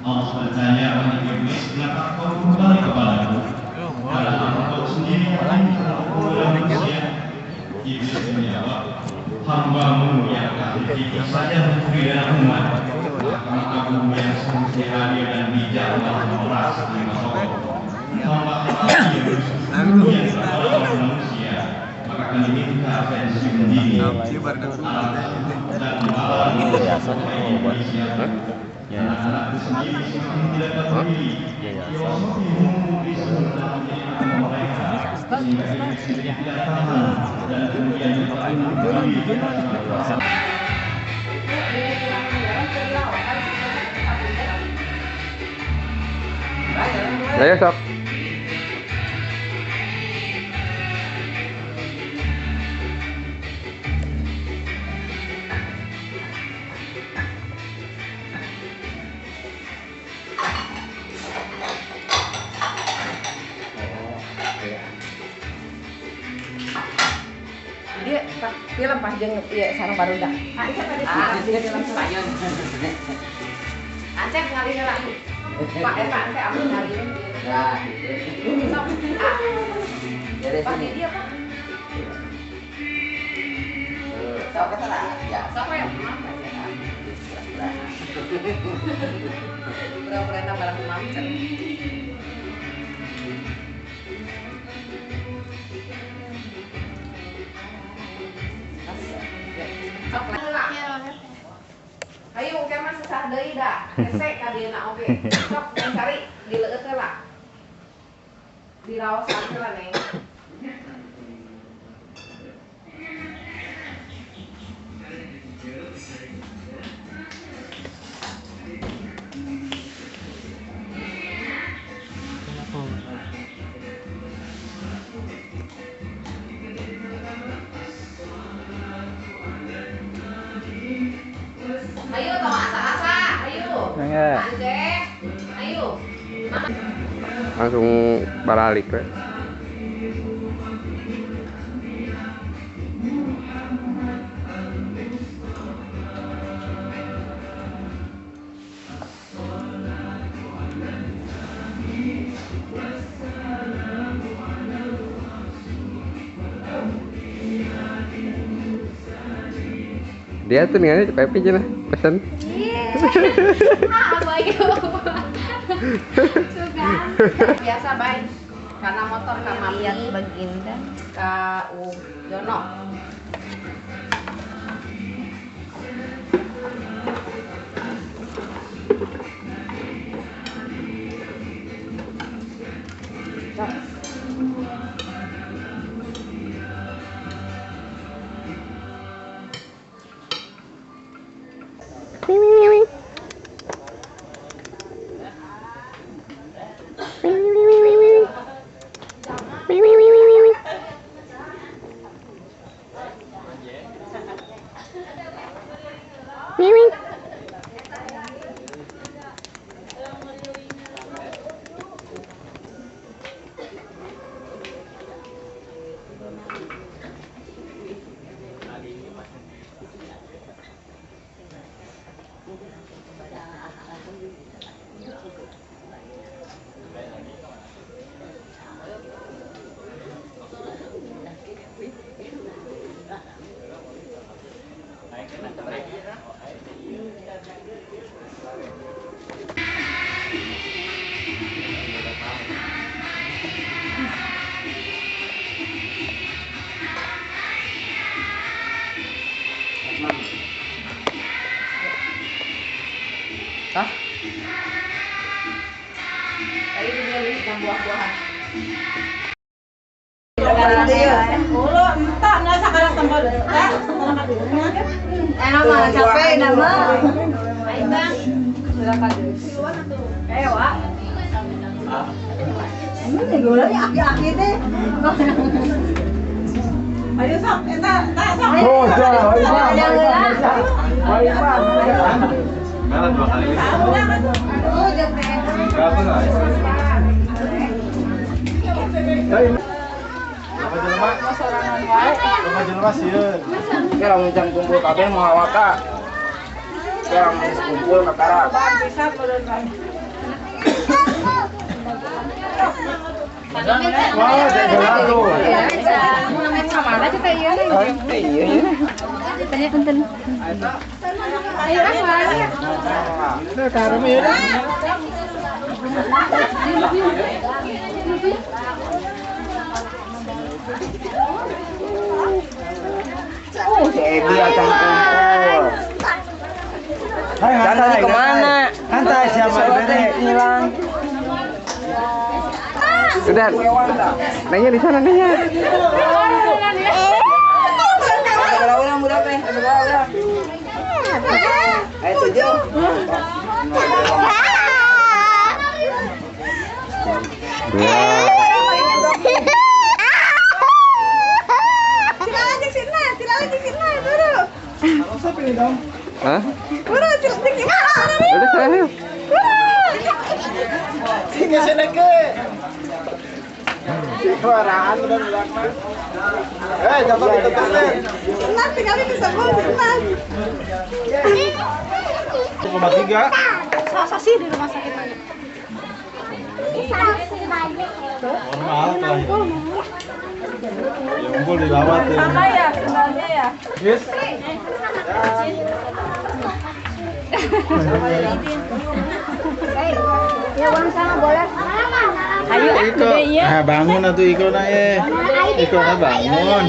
Allah bertanya oleh iblis, kenapa kau kembali kepadaku? Karena engkau sendiri yang telah manusia. Iblis menjawab, hambamu yang kafir saja mencuri dana umat, maka kamu yang seharusnya adil dan bijak malah memeras lima tokoh. Hamba yang kepada manusia, maka akan diminta pensiun dini. Dan malah anak-anakku sendiri semakin tidak peduli. Filosofi telah menjadi mereka sehingga sendiri tidak tahan dan kemudian kembali. Ayo sok. Dia film pas jeung ieu sareng barudak. Film Spanyol. Acep ngali heula. Pak eta teh abdi ngali. Nah, gitu. Sok. Pak dia, Pak. Sok eta lah. Ya. Sok we. Pura-pura tambah mamcen. Ayo oke mah susah deui da. Hese ka dieuna oge. Sok cari di leueut heula. Di raosan heula neng. Ayo tong asa-asa, ayo. Anjek, ayo. Langsung balik we. Dia tuh nih Pepi aja lah pesan. Ah, bayu. Biasa baik. Karena motor ka Mami, Baginda, ka Jono. Hah? Tadi dia beli ikan buah-buahan. Enak mah capek nama. Ayo bang. Eh, Wak. Ini gula aki-aki teh. Ayo sok, eta sok. Oh, merah dua kali. Berapa nggak? Kalau jam kumpul kabeh mau awaka. Sekarang kumpul ke karak. Wah, saya tuh. Tanya punten. Ayo kan suaranya. Oh, si Ebi akan kumpul. Hai, Tadi kemana? Santai siapa Bene? Hilang. Udah. Nanya di sana nanya. Ada orang berapa ya? Ada berapa orang? Ayo tujuh. Dua. Hah? Udah sana yuk. Tinggal seneke. Suaraan udah bilang mah. Eh, jatuh di tetesan. 1,3. Sih di rumah sakit mana? Normal kelahiran. Ya unggul dirawat ya. Sama ya sebenarnya ya. Yes. Ya uang sama boleh. Ayo, Iko. Nah, bangun atuh Iko na ye. Iko na bangun.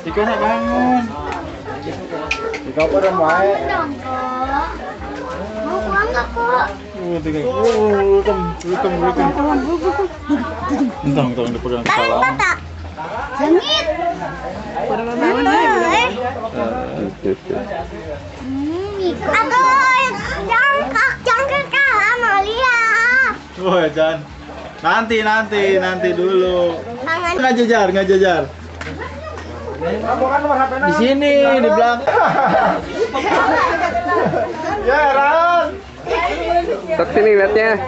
Iko na bangun. Iko pada wae. Mau pulang nggak kok? Tiga. Rukem, rukem, rukem. Entang, entang dipegang kepala. Sengit. Aduh, jangan kalah Malia. Oh, jangan. Nanti, nanti, nanti dulu. Nggak jejar, nggak jejar. Di sini, di belakang. Ya, Ran. Sok sini lihatnya.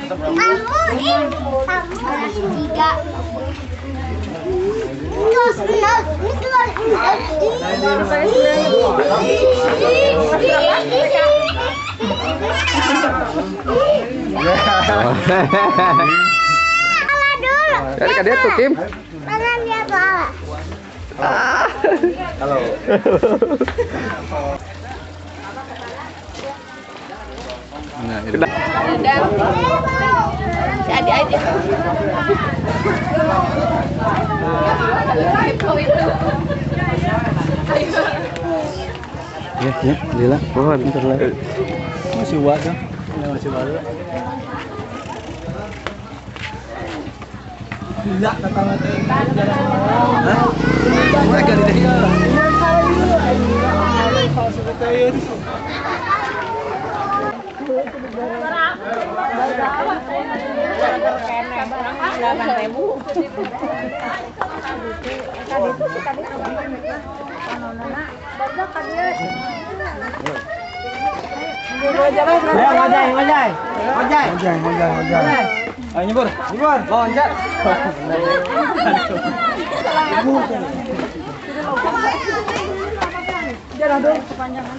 Kamu ini, kamu tiga. Terus nol, terus Kalah dulu. Cari ke dia tuh Kim. Tangan dia kalah. Halo. Nah, itu. Si Adi aja. Ya, ya, Lila. Mohon. Masih wadah. Masih wadah. Enggak, kata mati. Hah? Mereka di Ayo nyebur, nyebur, loncat. Jalan dong kepanjangan.